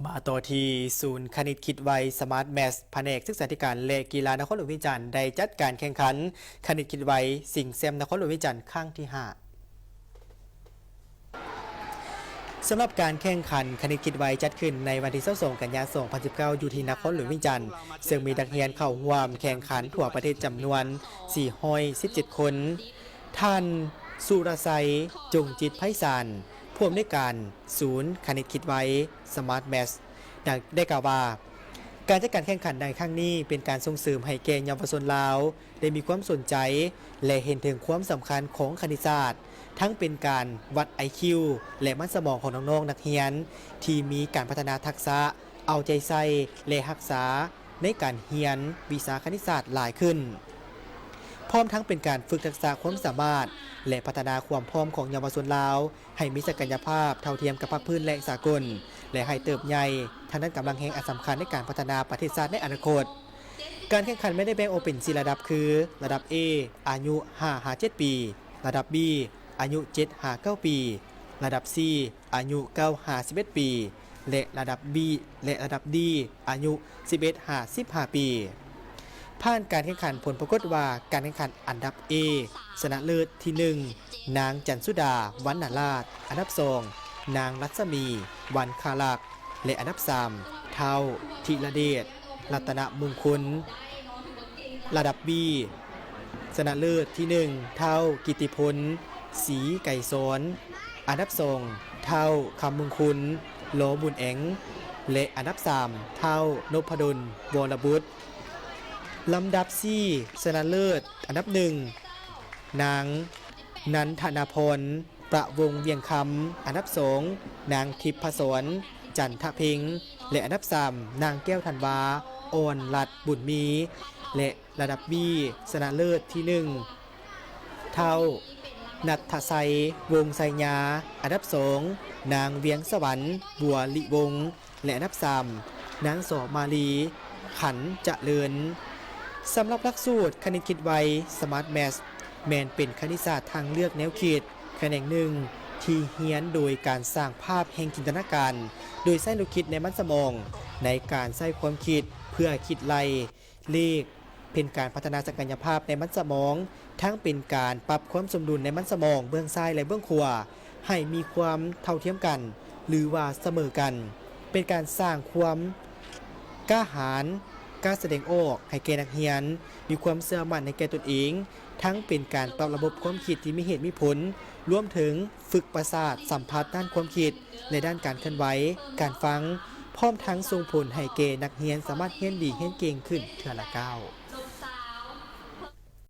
ມາຕໍ່ທີ່ສູນຄະນິດຄິດໄວ Smart Maths ພະແນກສຶກສາທິການ ແລະ ກິລານະຄອນຫຼວງວຽງຈັນ ໄດ້ຈັດການແຂ່ງຂັນຄະນິດຄິດໄວຊິງແຊັມນະຄອນຫຼວງວຽງຈັນຄັ້ງທີຫ້າ. ສຳລັບການແຂ່ງຂັນຄະນິດຄິດໄວຈັດຂຶ້ນໃນວັນທີຊາວສອງ ກັນຍາ ສອງພັນສິບເກົ້າ ຢູ່ທີ່ນະຄອນຫຼວງວຽງຈັນ ເຊິ່ງມີນັກຮຽນເຂົ້າຮ່ວມແຂ່ງຂັນທົ່ວປະເທດຈຳນວນສີ່ຮ້ອຍສິບເຈັດຄົນ. ທ່ານ ສຸລະໄຊ ຈົງຈິດໄພສານ ຜູ້ອຳນວຍການສູນຄະນິດຄິດໄວ Smart Maths ໄດ້ກ່າວວ່າ ການຈັດການແຂ່ງຂັນໃນຄັ້ງນີ້ເປັນການສົ່ງເສີມໃຫ້ແກ່ເຍົາວະຊົນລາວ ໄດ້ມີຄວາມສົນໃຈ ແລະ ເຫັນເຖິງຄວາມສຳຄັນຂອງຄະນິດສາດ, ທັງເປັນການວັດໄອຄິວ ແລະ ມັນສະໝອງຂອງນ້ອງໆນັກຮຽນ ທີ່ມີການພັດທະນາທັກສະ ເອົາໃຈໃສ່ ແລະ ຮັກສາໃນການຮຽນວິຊາຄະນິດສາດຫຼາຍຂຶ້ນ, ພ້ອມທັງເປັນການຝຶກທັກສະຄວາມສາມາດ ແລະ ພັດທະນາຄວາມພ້ອມຂອງເຍົາວະຊົນລາວ ໃຫ້ມີສັກກະຍະພາບເທົ່າທຽມກັບພາກພື້ນ ແລະ ສາກົນ ແລະ ໃຫ້ເຕີບໃຫຍ່ທາງດ້ານກຳລັງແຮງອັນສຳຄັນໃນການພັດທະນາປະເທດຊາດໃນອະນາຄົດ. ການແຂ່ງຂັນແມ່ນໄດ້ແບ່ງອອກເປັນສີ່ລະດັບຄື ລະດັບ A ອາຍຸຫ້າຫາເຈັດປີ, ລະດັບ B ອາຍຸເຈັດຫາເກົ້າປີ, ລະດັບ C ອາຍຸເກົ້າຫາສິບເອັດປີ ແລະ ລະດັບ B ແລະ ລະດັບ D ອາຍຸສິບເອັດຫາສິບຫ້າປີ. ຜ່ານການແຂ່ງຂັນ ຜົນປາກົດວ່າການແຂ່ງຂັນອັນດັບ A ຊະນະເລີດທີໜຶ່ງ ນາງ ຈັນສຸດາ ວັນນາລາດ, ອັນດັບສອງ ນາງ ລັດສະໝີ ວັນຄາລັກ ແລະ ອັນດັບສາມ ທ້າວ ທິລະເດດ ລັດຕະນະມຸງຄຸນ. ລະດັບ B ຊະນະເລີດທີໜຶ່ງ ທ້າວ ກິດຕິພົນ ສີໄກສອນ, ອັນດັບສອງ ທ້າວ ຄຳມຸງຄຸນ ລໍບຸນແອງ ແລະ ອັນດັບສາມ ທ້າວ ນົບພະດົນ ວໍລະບຸດ. ລຳດັບ C ຊະນະເລີດ ອັນດັບໜຶ່ງ ນາງ ນັນທະນາພອນ ປະວົງວຽງຄຳ, ອັນດັບສອງ ນາງ ທິບພະສອນ ຈັນທະເພັງ ແລະ ອັນດັບສາມ ນາງ ແກ້ວທັນວາ ອ່ອນລັດບຸນມີ ແລະ ລະດັບ B ຊະນະເລີດທີໜຶ່ງ ທ້າວ ນັດທະໄຊ ວົງໄຊຍາ, ອັນດັບສອງ ນາງ ວຽງສະຫວັນ ບົວລິວົງ ແລະ ອັນດັບສາມ ນາງ ສໍມາລີ ຂັນຈະເລີນ. ສຳລັບຫຼັກສູດຄະນິດຄິດໄວ Smart Maths ແມ່ນເປັນຄະນິດສາດທາງເລືອກແນວຄິດ ຂະແໜງໜຶ່ງທີ່ຮຽນໂດຍການສ້າງພາບແຫ່ງຈິນຕະນາການ ໂດຍໃຊ້ລູກຄິດໃນມັນສະໝອງ ໃນການໃຊ້ຄວາມຄິດເພື່ອຄິດໄລ່ເລກ, ເປັນການພັດທະນາສັກກະຍະພາບໃນມັນສະໝອງ, ທັງເປັນການປັບຄວາມສົມດຸນໃນມັນສະໝອງເບື້ອງຊ້າຍ ແລະ ເບື້ອງຂວາ ໃຫ້ມີຄວາມເທົ່າທຽມກັນ ຫຼືວ່າສະເໝີກັນ, ເປັນການສ້າງຄວາມກ້າຫານ, ກ້າສະແດງອອກໃຫ້ແກ່ນັກຮຽນ, ມີຄວາມເຊື່ອໝັ້ນໃນແກ່ຕົນເອງ, ທັງເປັນການປັບລະບົບຄວາມຄິດທີ່ມີເຫດມີຜົນ, ລວມເຖິງຝຶກປະສາດສຳຜັດດ້ານຄວາມຄິດ ແລະ ດ້ານການເຄື່ອນໄຫວ, ການຟັງ, ພ້ອມທັງສົ່ງຜົນໃຫ້ແກ່ນັກຮຽນສາມາດຮຽນດີຮຽນເກັ່ງຂຶ້ນເທື່ອລະກ້າວ.